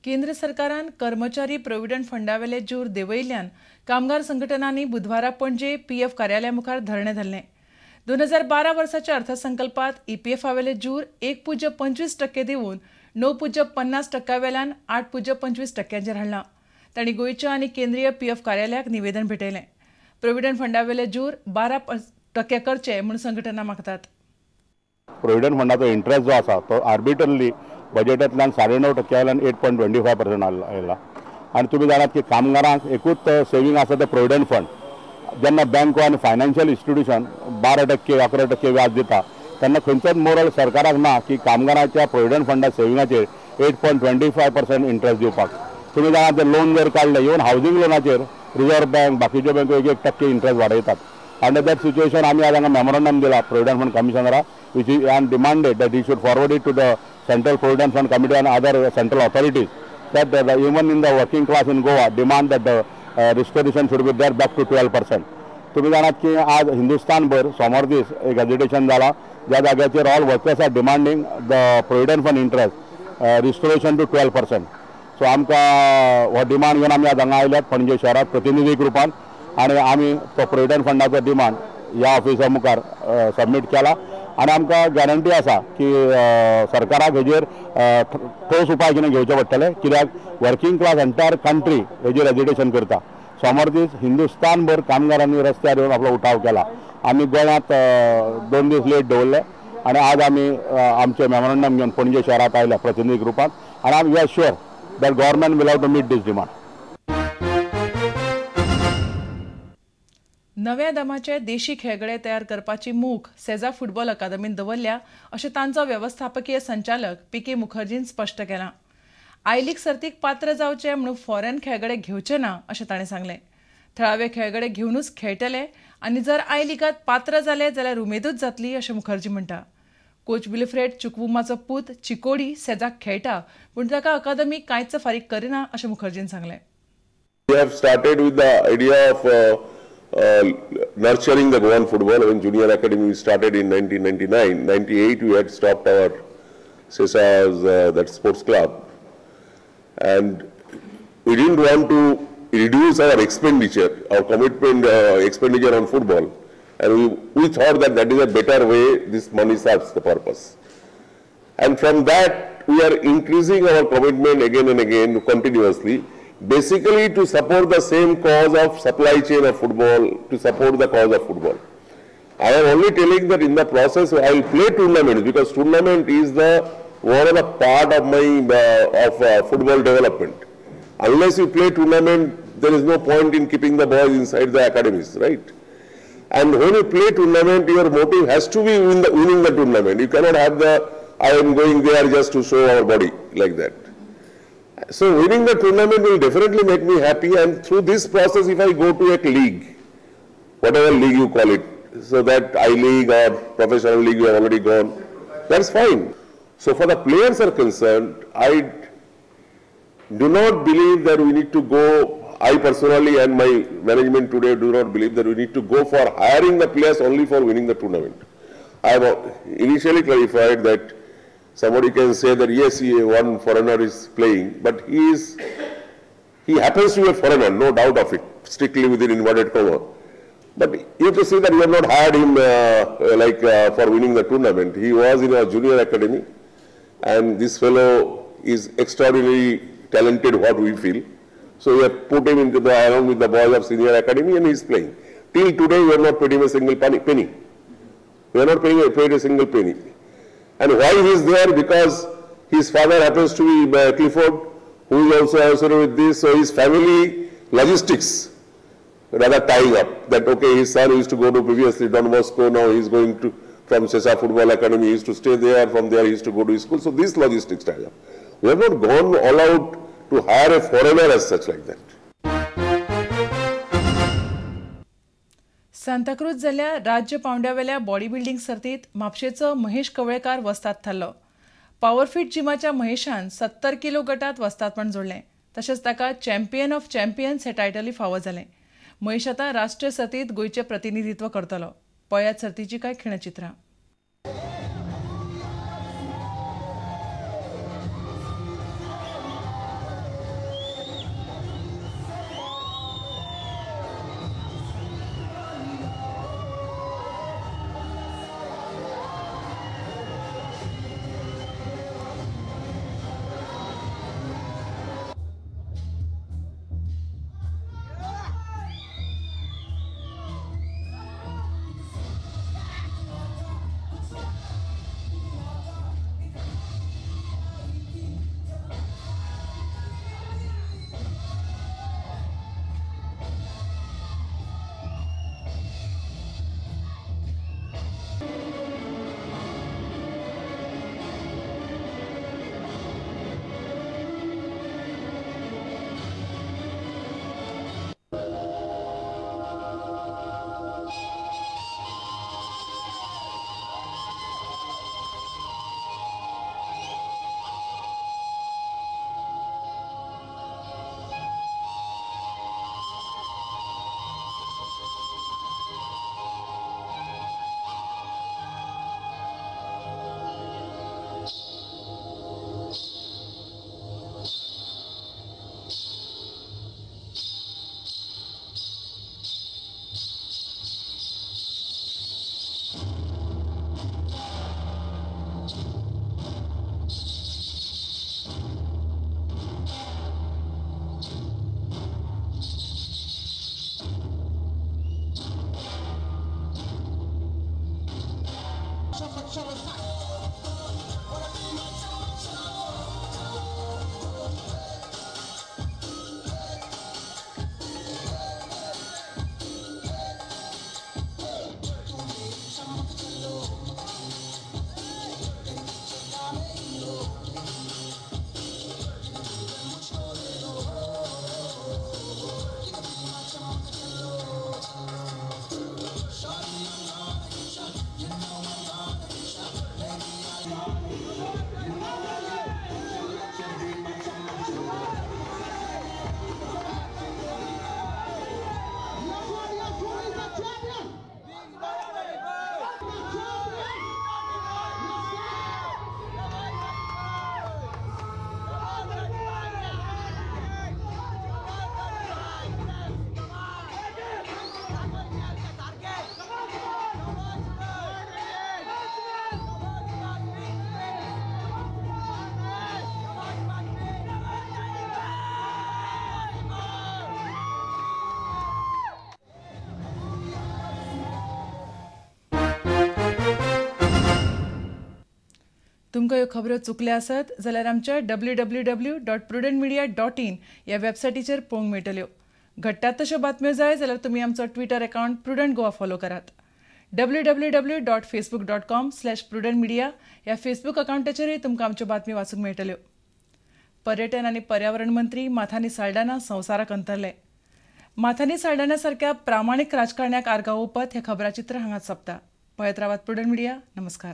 केंद्र सरकारान कर्मचारी प्रोव्हिडंट फंडावेले ज्यूर देंवयिल्ल्यान कामगार संघटनांनी बुधवारा पणजे पीएफ कार्यालया मुखार धरणें धरलें. 2012 वर्साच्या अर्थसंकल्पात ईपीएफावेले ज्यूर 1.25% देंवोवन 9.50% वेल्यान 8.25% हाडलां. तांणी गोंयच्या आनी केंद्रीय पीएफ कार्यालयाक निवेदन भेटयलें. प्रोव्हिडंट फंडावेले ज्यूर 12% करचे म्हूण संघटना मागतात. प्रोव्हिडंट फंडाचो इंट्रस्ट जो आसा तो आर्बिटरली बजेटांतल्यान 9.5% वयल्यान 8.25% आयला. आनी तुमी जाणात की कामगारांक एकूच सेवींग आसा तें प्रोव्हिडंट फंड. जेन्ना बँको आनी फायनान्शियल इन्स्टिट्यूशन 12% 11% व्याज दिता तेन्ना खंयचोच मोरल सरकाराक ना की कामगारांच्या प्रोव्हिडंट फंडा सेविंगाचेर 8.25% इंट्रस्ट दिवपाक. तुमी जाणात ते लोन जर काडलें इवन हावजींग लोनाचेर रिजर्व बँक बाकीच्यो बँको 1-1% इंट्रस्ट वाडयतात. अंडर that situation आमी आज हांगा मेमोरंडम दिला प्रोव्हिडंट फंड कमिशनराक, which is and demanded that he should forward it to the Central Provident Fund Committee and other central authorities that even in the working class in Goa demand that the restoration should be there back to 12%. तुम्ही जाणात की आज हिंदुस्तानभर सोमार दीस एक agitation जाला ज्या जाग्याचेर all workers are demanding the provident fund interest restoration to 12%. So आमकां हो डिमांड घेवन आमी आज हांगा आयल्यात पणजे शहरात प्रतिनिधीक रुपान आनी आमी तो प्रोविडंट फंडाचो डिमांड ह्या ऑफिसा मुखार सबमीट केला आनी आमकां गॅरंटी आसा की सरकाराक हेजेर ठोस उपाय कितें घेवचे पडटले, कित्याक वर्किंग क्लास एंटायर कंट्री हेजेर एजिटेशन करता. सोमार दीस हिंदुस्तानभर कामगारांनी रस्त्यार येवन आपलो उठाव केला. आमी गोंयांत 2 दीस लेट दवरले आनी आज आमी आमचें मेमोरंडम घेवन पणजे शहरांत आयल्या प्रतिनिधीक रुपान आनी आमी we are sure that government will have to meet this demand. नव्या दमाचे देशी खेळगडे तयार करपाची मोख सेजा फुटबॉल अकादमीन दवरल्या अशें तांचो वेवस्थापकीय संचालक पी के मुखर्जीन स्पश्ट केलां. I league सर्तीक पात्र जावचे म्हणून फॉरेन खेळगडे घेवचे ना अशें ताणें सांगलें. थळावे खेळगडे घेवनूच खेळटले आनी जर I लिगांत पात्र जाले जाल्यार उमेदूच जातली अशें मुखर्जी म्हणटा. कोच विल्फ्रेड चुकवुमाचो पूत चिकोडी सेजाक खेळटा पूण ताका अकादमी कांयच फारीक करिना अशें मुखर्जीन सांगलें. We have started with the idea of nurturing the Goan football. When junior academy we started in 1999, 98 we had stopped our Sesa's that sports club, and we didn't want to reduce our expenditure, our commitment expenditure on football, and we thought that that is a better way this money serves the purpose. And from that we are increasing our commitment again and again continuously, basically to support the same cause of supply chain of football, to support the cause of football. I am only telling that in the process I will play tournaments, because tournament is the one of the part of my football development. Unless you play tournament, there is no point in keeping the boys inside the academies, right? And when you play tournament, your motive has to be winning the tournament. You cannot have the I am going there just to show our body like that. So winning the tournament will definitely make me happy, and through this process, if I go to a league, whatever league you call it, so that I League or professional league you have already gone, that's fine. So for the players are concerned, I do not believe that we need to go, I personally and my management today do not believe that we need to go for hiring the players only for winning the tournament. I have initially clarified that somebody can say that yes, one foreigner is playing, but he happens to be a foreigner, no doubt of it, strictly within inverted comma. But you have to see that we have not hired him for winning the tournament. He was in our junior academy, and this fellow is extraordinarily talented, what we feel. So we have put him into the along with the boys of senior academy, and he is playing. Till today, we have not paid him a single penny. We have not paid a single penny. And why he is there? Because his father happens to be Clifford, who is also associated with this. So his family logistics rather tying up. That okay, his son used to go to previously Don Bosco, now he is going to from Sesa Football Academy, he used to stay there, from there he used to go to his school. So this logistics tie up. We have not gone all out to hire a foreigner as such like that. Santacruz जाल्ल्या राज्य पावंड्यावेल्या body building सर्तीत म्हापशेचो महेश कवळेकार वस्ताद थारलो. पॉवरफिट जिमाच्या महेशान 70 kilo गटात वस्तादपण जोडलें. तशेंच ताका चॅम्पियन ऑफ चॅम्पियन्स हे टायटलय फावो जालें. महेश आतां राष्ट्रीय सर्तीत गोंयचें प्रतिनिधित्व करतलो. पळयात सर्तीची कांय खिणचित्रां. तुमकां ह्यो खबऱ्यो चुकल्या आसत जाल्यार आमच्या www.prudentmedia.in ह्या वेबसायटीचेर पळोवंक मेळटल्यो. घडटात तश्यो बातम्यो जाय जाल्यार तुमी आमचो Twitter account Prudent Goa follow करात. www.facebook.com/prudentmedia ह्या फेसबूक अकावंटाचेरूय तुमकां आमच्यो बातमी वाचूंक मेळटल्यो. पर्यटन आनी पर्यावरण मंत्री माथानी साल्डाना संवसाराक अंतरले. माथानी साल्डाना सारक्या प्रामाणीक राजकारण्याक आर्गां ओंपत हें खबराचित्र हांगाच सोंपता. पळयत रावात प्रुडंट मिडिया. नमस्कार.